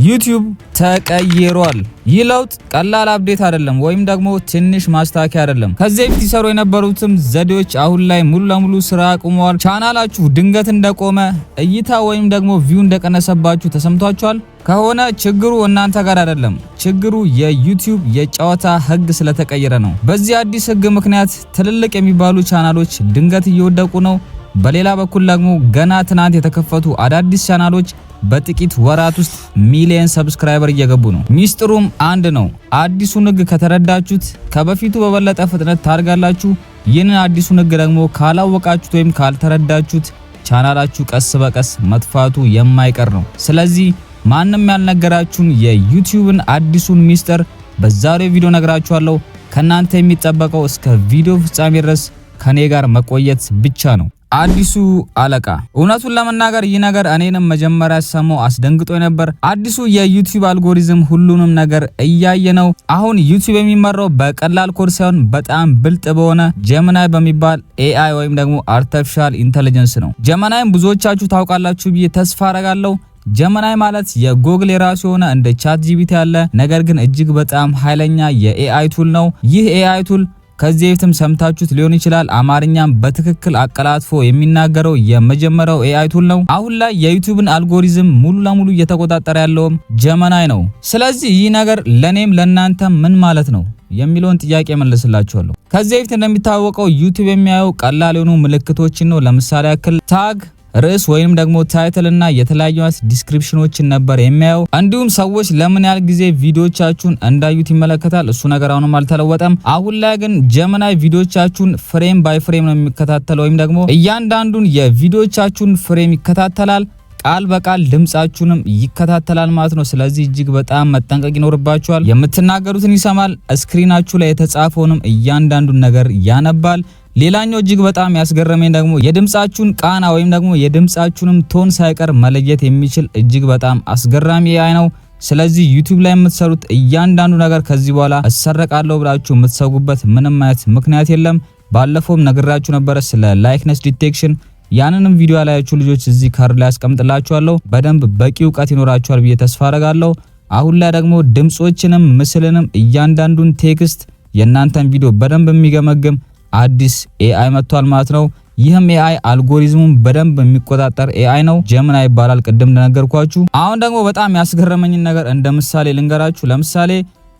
ዩቲዩብ ተቀይሯል። ይህ ለውጥ ቀላል update አይደለም፣ ወይም ደግሞ ትንሽ ማስተካከያ አይደለም። ከዚህ በፊት ይሰሩ የነበሩትም ዘዴዎች አሁን ላይ ሙሉ ለሙሉ ስራ አቁመዋል። ቻናላችሁ ድንገት እንደቆመ፣ እይታ ወይም ደግሞ view እንደቀነሰባችሁ ተሰምቷችኋል? ከሆነ ችግሩ እናንተ ጋር አይደለም። ችግሩ የዩቲዩብ የጨዋታ ህግ ስለተቀየረ ነው። በዚህ አዲስ ህግ ምክንያት ትልልቅ የሚባሉ ቻናሎች ድንገት እየወደቁ ነው። በሌላ በኩል ደግሞ ገና ትናንት የተከፈቱ አዳዲስ ቻናሎች በጥቂት ወራት ውስጥ ሚሊየን subscriber እየገቡ ነው። ሚስጥሩም አንድ ነው። አዲሱን ህግ ከተረዳችሁት ከበፊቱ በበለጠ ፍጥነት ታድጋላችሁ። ይህንን አዲሱን ህግ ደግሞ ካላወቃችሁት ወይም ካልተረዳችሁት ቻናላችሁ ቀስ በቀስ መጥፋቱ የማይቀር ነው። ስለዚህ ማንም ያልነገራችሁን የዩቲዩብን አዲሱን ሚስጥር በዛሬው ቪዲዮ ነግራችኋለሁ። ከናንተ የሚጠበቀው እስከ ቪዲዮ ፍጻሜ ድረስ ከኔ ጋር መቆየት ብቻ ነው። አዲሱ አለቃ። እውነቱን ለመናገር ይህ ነገር እኔንም መጀመሪያ ስሰማው አስደንግጦኝ ነበር። አዲሱ የዩቲዩብ አልጎሪዝም ሁሉንም ነገር እያየ ነው። አሁን ዩቲዩብ የሚመራው በቀላል ኮድ ሳይሆን በጣም ብልጥ በሆነ Gemini በሚባል AI ወይም ደግሞ artificial intelligence ነው። Gemini ን ብዙዎቻችሁ ታውቃላችሁ ብዬ ተስፋ አረጋለሁ። Gemini ማለት የጎግል የራሱ የሆነ እንደ ChatGPT ያለ ነገር ግን እጅግ በጣም ኃይለኛ የ AI tool ነው። ይህ AI tool ከዚህ በፊትም ሰምታችሁት ሊሆን ይችላል። አማርኛም በትክክል አቀላጥፎ የሚናገረው የመጀመሪያው AI tool ነው። አሁን ላይ የዩቲዩብን አልጎሪዝም ሙሉ ለሙሉ እየተቆጣጠረ ያለውም Gemini ነው። ስለዚህ ይህ ነገር ለኔም ለናንተም ምን ማለት ነው የሚለውን ጥያቄ መልስላችኋለሁ። ከዚህ በፊት እንደሚታወቀው ዩቲዩብ የሚያየው ቀላል የሆኑ ምልክቶችን ነው። ለምሳሌ ያክል tag፣ ርዕስ ወይም ደግሞ title እና የተለያዩ አይነት description ኦችን ነበር የሚያየው። እንዲሁም ሰዎች ለምን ያህል ጊዜ ቪዲዮቻችሁን እንዳዩት ይመለከታል። እሱ ነገር አሁንም አልተለወጠም። አሁን ላይ ግን Gemini ቪዲዮቻችሁን frame by frame ነው የሚከታተለው ወይም ደግሞ እያንዳንዱን የቪዲዮቻችሁን frame ይከታተላል። ቃል በቃል ድምጻችሁንም ይከታተላል ማለት ነው። ስለዚህ እጅግ በጣም መጠንቀቅ ይኖርባችኋል። የምትናገሩትን ይሰማል። Screen ኣችሁ ላይ የተጻፈውንም እያንዳንዱን ነገር ያነባል። ሌላኛው እጅግ በጣም ያስገረመኝ ደግሞ የድምጻችሁን ቃና ወይም ደግሞ የድምጻችሁንም tone ሳይቀር መለየት የሚችል እጅግ በጣም አስገራሚ AI ነው። ስለዚህ ዩቲዩብ ላይ የምትሰሩት እያንዳንዱ ነገር ከዚህ በኋላ እሰረቃለሁ ብላችሁ የምትሰጉበት ምንም አይነት ምክንያት የለም። ባለፈውም ነግራችሁ ነበረ ስለ likeness detection። ያንንም ቪዲዮ ያላያችሁ ልጆች እዚህ ካርድ ላይ አስቀምጥላችኋለሁ። በደንብ በቂ እውቀት ይኖራችኋል ብዬ ተስፋ አረጋለሁ። አሁን ላይ ደግሞ ድምጾችንም ምስልንም እያንዳንዱን text የእናንተን ቪዲዮ በደንብ የሚገመግም አዲስ AI መጥቷል ማለት ነው። ይህም AI algorithm ኡን በደንብ የሚቆጣጠር AI ነው። Gemini ይባላል፣ ቅድም እንደነገርኳችሁ። አሁን ደግሞ በጣም ያስገረመኝን ነገር እንደ ምሳሌ ልንገራችሁ። ለምሳሌ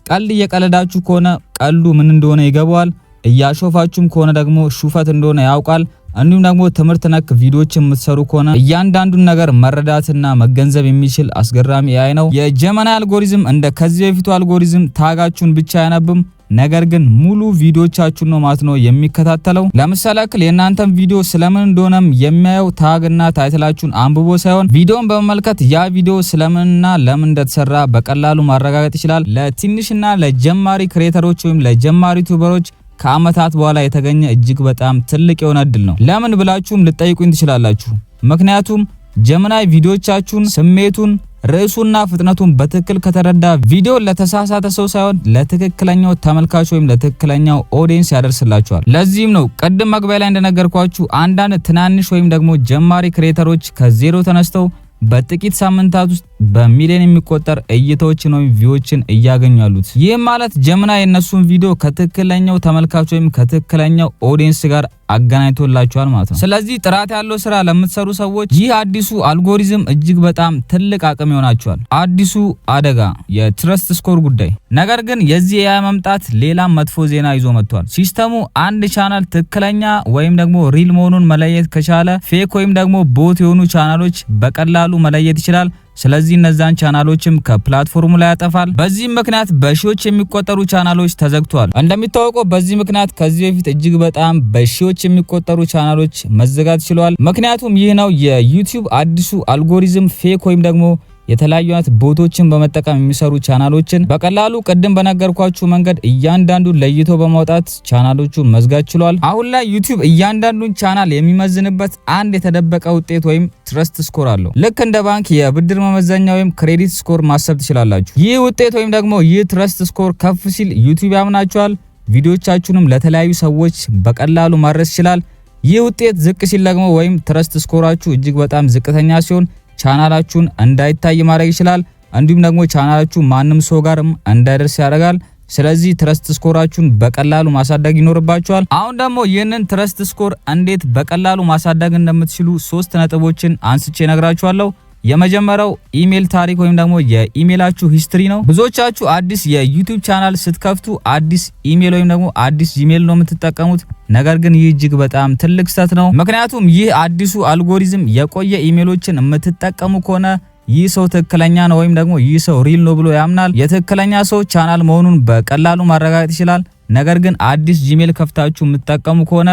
ቀልድ እየቀለዳችሁ ከሆነ ቀልዱ ምን እንደሆነ ይገባዋል። እያሾፋችሁም ከሆነ ደግሞ ሹፈት እንደሆነ ያውቃል። እንዲሁም ደግሞ ትምህርት ነክ ቪዲዮዎች የምትሰሩ ከሆነ እያንዳንዱን ነገር መረዳትና መገንዘብ የሚችል አስገራሚ AI ነው። የ Gemini algorithm እንደ ከዚህ በፊቱ algorithm tag ኣችሁን ብቻ አያነብም፣ ነገር ግን ሙሉ ቪዲዮቻችሁን ነው ማለት ነው የሚከታተለው። ለምሳሌ ያክል የእናንተን ቪዲዮ ስለምን እንደሆነም የሚያየው tag ና title ኣችሁን አንብቦ ሳይሆን ቪዲዮን በመመልከት ያ ቪዲዮ ስለምንና ለምን እንደተሰራ በቀላሉ ማረጋገጥ ይችላል። ለትንሽና ለጀማሪ creator ኦች ወይም ለጀማሪ YouTuber ኦች ከአመታት በኋላ የተገኘ እጅግ በጣም ትልቅ የሆነ እድል ነው። ለምን ብላችሁም ልትጠይቁኝ ትችላላችሁ። ምክንያቱም Gemini ቪዲዮቻችሁን ስሜቱን፣ ርዕሱና ፍጥነቱን በትክክል ከተረዳ ቪዲዮ ለተሳሳተ ሰው ሳይሆን ለትክክለኛው ተመልካች ወይም ለትክክለኛው audience ያደርስላችኋል። ለዚህም ነው ቅድም መግቢያ ላይ እንደነገርኳችሁ አንዳንድ ትናንሽ ወይም ደግሞ ጀማሪ creator ኦች ከዜሮ ተነስተው በጥቂት ሳምንታት ውስጥ በሚሊዮን የሚቆጠር እይታዎችን ወይም view ዎችን እያገኙ ያሉት። ይህም ማለት Gemini የእነሱን ቪዲዮ ከትክክለኛው ተመልካች ወይም ከትክክለኛው audience ጋር አገናኝቶላቸዋል ማለት ነው። ስለዚህ ጥራት ያለው ስራ ለምትሰሩ ሰዎች ይህ አዲሱ አልጎሪዝም እጅግ በጣም ትልቅ አቅም ይሆናቸዋል። አዲሱ አደጋ የ trust score ጉዳይ። ነገር ግን የዚህ AI መምጣት ሌላም መጥፎ ዜና ይዞ መጥቷል። System ኡ አንድ ቻናል ትክክለኛ ወይም ደግሞ real መሆኑን መለየት ከቻለ fake ወይም ደግሞ bot የሆኑ ቻናሎች በቀላሉ መለየት ይችላል። ስለዚህ እነዛን ቻናሎችም ከ platform ኡ ላይ ያጠፋል። በዚህም ምክንያት በሺዎች የሚቆጠሩ ቻናሎች ተዘግተዋል። እንደሚታወቀው በዚህ ምክንያት ከዚህ በፊት እጅግ በጣም በሺዎች የሚቆጠሩ ቻናሎች መዘጋት ችለዋል። ምክንያቱም ይህ ነው የዩቲዩብ አዲሱ algorithm fake ወይም ደግሞ የተለያዩ አይነት bot ኦችን በመጠቀም የሚሰሩ ቻናሎችን በቀላሉ ቅድም በነገርኳችሁ መንገድ እያንዳንዱን ለይቶ በማውጣት ቻናሎቹ መዝጋት ችሏል። አሁን ላይ ዩቲዩብ እያንዳንዱን ቻናል የሚመዝንበት አንድ የተደበቀ ውጤት ወይም trust score አለው። ልክ እንደ ባንክ የብድር መመዘኛ ወይም credit score ማሰብ ትችላላችሁ። ይህ ውጤት ወይም ደግሞ ይህ trust score ከፍ ሲል ዩቲዩብ ያምናችኋል። ቪዲዮቻችሁንም ለተለያዩ ሰዎች በቀላሉ ማድረስ ይችላል። ይህ ውጤት ዝቅ ሲል ደግሞ ወይም trust score ኣችሁ እጅግ በጣም ዝቅተኛ ሲሆን ቻናላችሁን እንዳይታይ ማድረግ ይችላል። እንዲሁም ደግሞ ቻናላችሁ ማንም ሰው ጋርም እንዳይደርስ ያደርጋል። ስለዚህ trust score ኣችሁን በቀላሉ ማሳደግ ይኖርባችኋል። አሁን ደግሞ ይህንን trust score እንዴት በቀላሉ ማሳደግ እንደምትችሉ ሶስት ነጥቦችን አንስቼ እነግራችኋለሁ። የመጀመሪያው ኢሜል ታሪክ ወይም ደግሞ የኢሜላችሁ history ነው። ብዙዎቻችሁ አዲስ የ YouTube channel ስትከፍቱ አዲስ ኢሜል ወይም ደግሞ አዲስ Gmail ነው የምትጠቀሙት። ነገር ግን ይህ እጅግ በጣም ትልቅ ስህተት ነው። ምክንያቱም ይህ አዲሱ አልጎሪዝም የቆየ ኢሜሎችን የምትጠቀሙ ከሆነ ይህ ሰው ትክክለኛ ነው ወይም ደግሞ ይህ ሰው real ነው ብሎ ያምናል። የትክክለኛ ሰው ቻናል መሆኑን በቀላሉ ማረጋገጥ ይችላል። ነገር ግን አዲስ Gmail ከፍታችሁ የምትጠቀሙ ከሆነ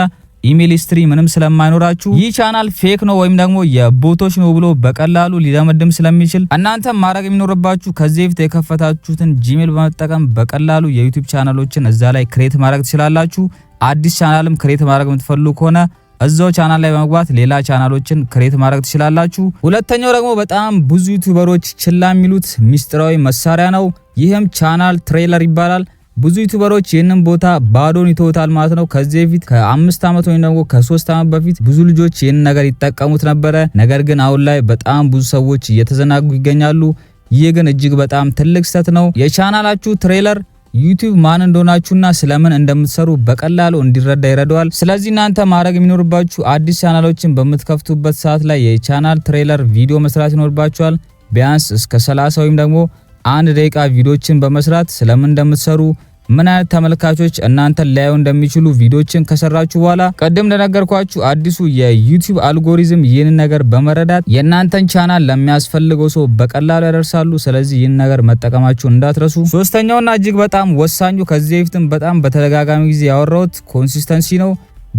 email history ምንም ስለማይኖራችሁ ይህ channel fake ነው ወይም ደግሞ የ bot ኦች ነው ብሎ በቀላሉ ሊደመድም ስለሚችል እናንተም ማድረግ የሚኖርባችሁ ከዚህ በፊት የከፈታችሁትን Gmail በመጠቀም በቀላሉ የ YouTube ቻናሎችን እዛ ላይ create ማድረግ ትችላላችሁ። አዲስ channel ም create ማድረግ የምትፈልጉ ከሆነ እዛው ቻናል ላይ በመግባት ሌላ ቻናሎችን create ማድረግ ትችላላችሁ። ሁለተኛው ደግሞ በጣም ብዙ YouTuber ኦች ችላ የሚሉት ሚስጥራዊ መሳሪያ ነው። ይህም channel trailer ይባላል። ብዙ YouTuber ኦች ይህንን ቦታ ባዶን ይተውታል ማለት ነው። ከዚህ በፊት ከ5 ዓመት ወይም ደግሞ ከ3 ዓመት በፊት ብዙ ልጆች ይህንን ነገር ይጠቀሙት ነበረ። ነገር ግን አሁን ላይ በጣም ብዙ ሰዎች እየተዘናጉ ይገኛሉ። ይህ ግን እጅግ በጣም ትልቅ ስህተት ነው። የቻናላችሁ trailer YouTube ማን እንደሆናችሁና ስለምን እንደምትሰሩ በቀላሉ እንዲረዳ ይረዳዋል። ስለዚህ እናንተ ማድረግ የሚኖርባችሁ አዲስ ቻናሎችን በምትከፍቱበት ሰዓት ላይ የ channel trailer ቪዲዮ መስራት ይኖርባችኋል። ቢያንስ እስከ 30 ወይም ደግሞ 1 ደቂቃ ቪዲዮችን በመስራት ስለምን እንደምትሰሩ፣ ምን አይነት ተመልካቾች እናንተን ሊያዩ እንደሚችሉ ቪዲዮችን ከሰራችሁ በኋላ፣ ቅድም እንደነገርኳችሁ አዲሱ የ YouTube algorithm ይህንን ነገር በመረዳት የእናንተን ቻናል ለሚያስፈልገው ሰው በቀላሉ ያደርሳሉ። ስለዚህ ይህን ነገር መጠቀማችሁ እንዳትረሱ። ሶስተኛውና እጅግ በጣም ወሳኙ፣ ከዚህ በፊትም በጣም በተደጋጋሚ ጊዜ ያወራሁት consistency ነው።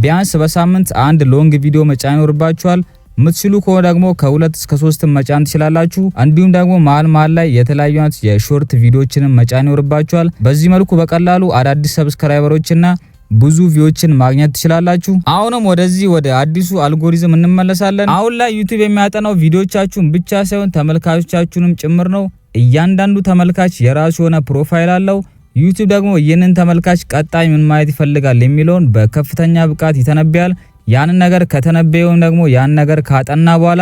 ቢያንስ በሳምንት አንድ long ቪዲዮ መጫን ይኖርባችኋል። የምትችሉ ከሆነ ደግሞ ከሁለት እስከ ሶስት መጫን ትችላላችሁ። እንዲሁም ደግሞ መሀል መሀል ላይ የተለያዩ አይነት የ short ቪዲዮዎችንም መጫን ይኖርባችኋል። በዚህ መልኩ በቀላሉ አዳዲስ subscriber ኦችና ብዙ view ዎችን ማግኘት ትችላላችሁ። አሁንም ወደዚህ ወደ አዲሱ አልጎሪዝም እንመለሳለን። አሁን ላይ YouTube የሚያጠናው ቪዲዮቻችሁን ብቻ ሳይሆን ተመልካቾቻችሁንም ጭምር ነው። እያንዳንዱ ተመልካች የራሱ የሆነ profile አለው። YouTube ደግሞ ይህንን ተመልካች ቀጣይ ምን ማየት ይፈልጋል የሚለውን በከፍተኛ ብቃት ይተነብያል። ያንን ነገር ከተነበየ ወይም ደግሞ ያን ነገር ካጠና በኋላ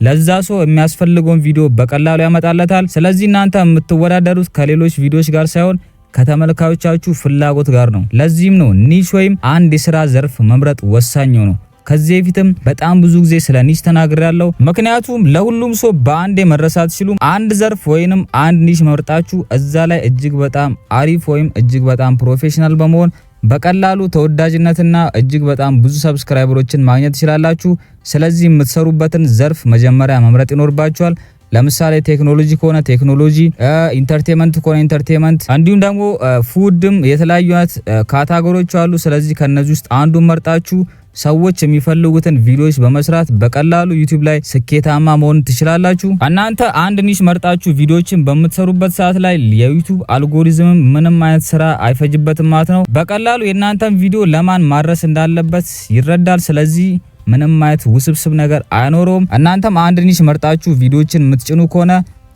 ለዛ ሰው የሚያስፈልገውን ቪዲዮ በቀላሉ ያመጣለታል። ስለዚህ እናንተ የምትወዳደሩት ከሌሎች ቪዲዮዎች ጋር ሳይሆን ከተመልካቾቻችሁ ፍላጎት ጋር ነው። ለዚህም ነው niche ወይም አንድ የስራ ዘርፍ መምረጥ ወሳኝ ነው። ከዚህ በፊትም በጣም ብዙ ጊዜ ስለ niche ተናግሬያለሁ። ምክንያቱም ለሁሉም ሰው በአንዴ መድረስ አትችሉም። አንድ ዘርፍ ወይንም አንድ niche መርጣችሁ እዛ ላይ እጅግ በጣም አሪፍ ወይም እጅግ በጣም professional በመሆን በቀላሉ ተወዳጅነትና እጅግ በጣም ብዙ subscriber ኦችን ማግኘት ትችላላችሁ። ስለዚህ የምትሰሩበትን ዘርፍ መጀመሪያ መምረጥ ይኖርባችኋል። ለምሳሌ ቴክኖሎጂ ከሆነ ቴክኖሎጂ፣ entertainment ከሆነ entertainment፣ እንዲሁም ደግሞ food ም የተለያዩ አይነት category ዎች አሉ። ስለዚህ ከነዚህ ውስጥ አንዱን መርጣችሁ ሰዎች የሚፈልጉትን ቪዲዮዎች በመስራት በቀላሉ YouTube ላይ ስኬታማ መሆን ትችላላችሁ። እናንተ አንድ niche መርጣችሁ ቪዲዮዎችን በምትሰሩበት ሰዓት ላይ የ YouTube algorithm ምንም አይነት ስራ አይፈጅበትም ማለት ነው። በቀላሉ የእናንተን ቪዲዮ ለማን ማድረስ እንዳለበት ይረዳል። ስለዚህ ምንም አይነት ውስብስብ ነገር አይኖረውም። እናንተም አንድ niche መርጣችሁ ቪዲዮዎችን የምትጭኑ ከሆነ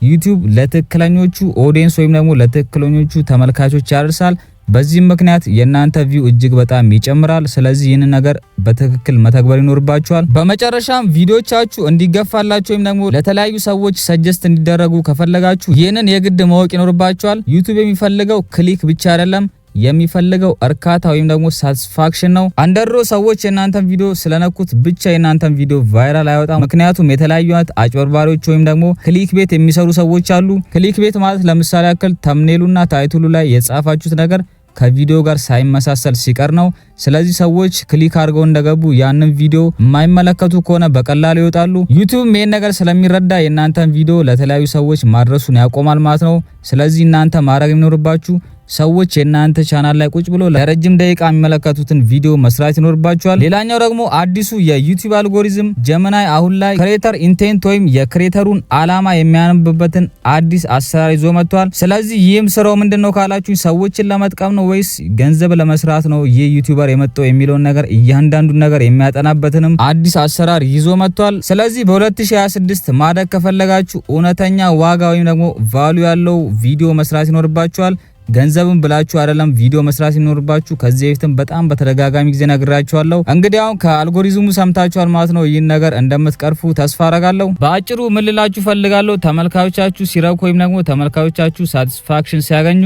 YouTube ለትክክለኞቹ audience ወይም ደግሞ ለትክክለኞቹ ተመልካቾች ያደርሳል። በዚህም ምክንያት የእናንተ view እጅግ በጣም ይጨምራል። ስለዚህ ይህንን ነገር በትክክል መተግበር ይኖርባችኋል። በመጨረሻም ቪዲዮቻችሁ እንዲገፋላችሁ ወይም ደግሞ ለተለያዩ ሰዎች suggest እንዲደረጉ ከፈለጋችሁ ይህንን የግድ ማወቅ ይኖርባችኋል። YouTube የሚፈልገው click ብቻ አይደለም፣ የሚፈልገው እርካታ ወይም ደግሞ satisfaction ነው። አንደድሮ ሰዎች የእናንተን ቪዲዮ ስለነኩት ብቻ የእናንተን ቪዲዮ viral አይወጣም። ምክንያቱም የተለያዩ አይነት አጭበርባሪዎች ወይም ደግሞ clickbait የሚሰሩ ሰዎች አሉ። Clickbait ማለት ለምሳሌ ያክል thumbnail ኡና title ኡ ላይ የጻፋችሁት ነገር ከቪዲዮ ጋር ሳይመሳሰል ሲቀር ነው። ስለዚህ ሰዎች click አድርገው እንደገቡ ያንን ቪዲዮ የማይመለከቱ ከሆነ በቀላሉ ይወጣሉ። YouTube ይሄን ነገር ስለሚረዳ የእናንተን ቪዲዮ ለተለያዩ ሰዎች ማድረሱን ያቆማል ማለት ነው። ስለዚህ እናንተ ማድረግ የሚኖርባችሁ ሰዎች የእናንተ ቻናል ላይ ቁጭ ብሎ ለረጅም ደቂቃ የሚመለከቱትን ቪዲዮ መስራት ይኖርባችኋል። ሌላኛው ደግሞ አዲሱ የ YouTube algorithm Gemini አሁን ላይ creator intent ወይም የ creator ኡን አላማ የሚያነብበትን አዲስ አሰራር ይዞ መጥቷል። ስለዚህ ይህም ስራው ምንድነው ካላችሁ ሰዎችን ለመጥቀም ነው ወይስ ገንዘብ ለመስራት ነው ይህ YouTuber የመጣው የሚለውን ነገር፣ እያንዳንዱን ነገር የሚያጠናበትንም አዲስ አሰራር ይዞ መጥቷል። ስለዚህ በ2026 ማደግ ከፈለጋችሁ እውነተኛ ዋጋ ወይም ደግሞ value ያለው ቪዲዮ መስራት ይኖርባችኋል። ገንዘብን ብላችሁ አይደለም ቪዲዮ መስራት ይኖርባችሁ። ከዚህ በፊትም በጣም በተደጋጋሚ ጊዜ ነግራችኋለሁ። እንግዲህ አሁን ከአልጎሪዝሙ ሰምታችኋል ማለት ነው። ይህን ነገር እንደምትቀርፉ ተስፋ አረጋለሁ። በአጭሩ ምን ልላችሁ ፈልጋለሁ፣ ተመልካዮቻችሁ ሲረኩ ወይም ደግሞ ተመልካዮቻችሁ satisfaction ሲያገኙ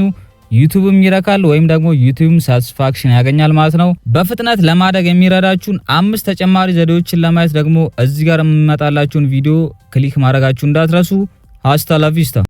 YouTube ም ይረካል ወይም ደግሞ YouTube ም satisfaction ያገኛል ማለት ነው። በፍጥነት ለማደግ የሚረዳችሁን አምስት ተጨማሪ ዘዴዎችን ለማየት ደግሞ እዚህ ጋር የሚመጣላችሁን ቪዲዮ click ማድረጋችሁ እንዳትረሱ። Hasta la vista።